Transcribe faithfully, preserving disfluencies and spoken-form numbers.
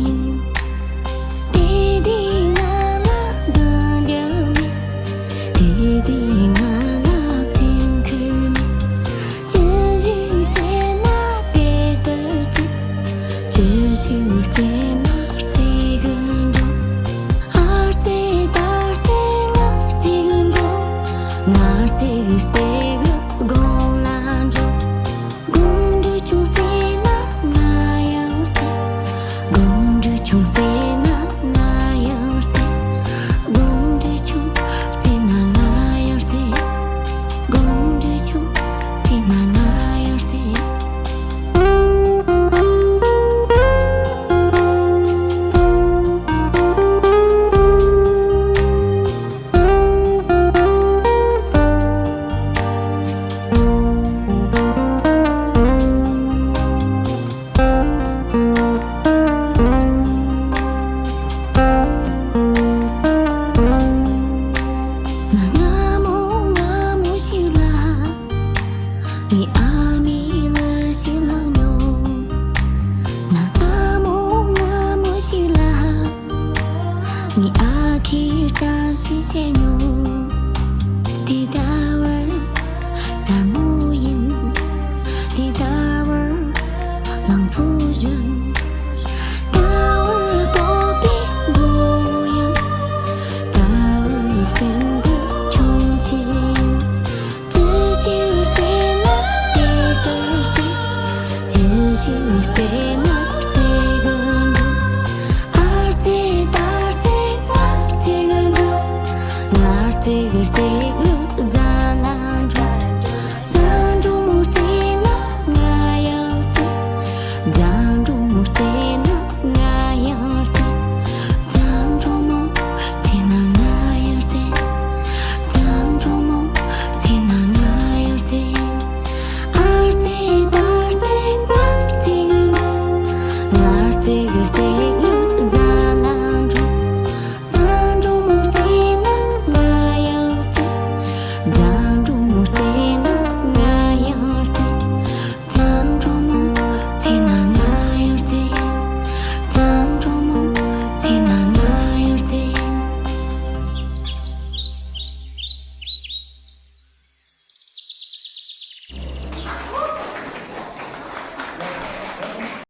ཡིན། དེ་དུས་ང་ལ་འདོད་འཇོ་མེད། དེ་དུས་ང་ལ་སེམས་ཁུར་མེད། ཅི་ཞིག་བྱས་ན་དེ་ལྟར་བྱེད། ཅི་ཞིག་བྱས་ན་བརྩེ་གི་འགྲོ། ཨ་བརྩེ་ད་བརྩེ་ང་བརྩེ་གི་འགྲོ། ང་བརྩེ་གི་བརྩེ་གི་དགོང་ལ་འགྲོ། དགོང་དྲོ་ཁྱོད་བརྩེ་ན་ང་ཡང་བརྩེ། དགོང་དྲོ་ཁྱོད་བརྩེ་ན་ང་ཡང་བརྩེ། དགོང་དྲོ་ཁྱོད་བརྩེ་ན་ང་ཡང་བརྩེ། དགོང་དྲོ་ཁྱོད་བརྩེ་ན་ང་ཡང་བརྩེ། ང་སྔ་མོ་སྔ་མོ་ཞིག་ལ་ངའི་ཨ་མའི་ལག་ཞིག་བླངས་མྱོང་། ང་སྔ་མོ་སྔ་མོ་ཞིག་ལ་ངའི་ཨ་ཁུའི་གཏམ་ཞིག་བཤད་མྱོང་། དེ་ད་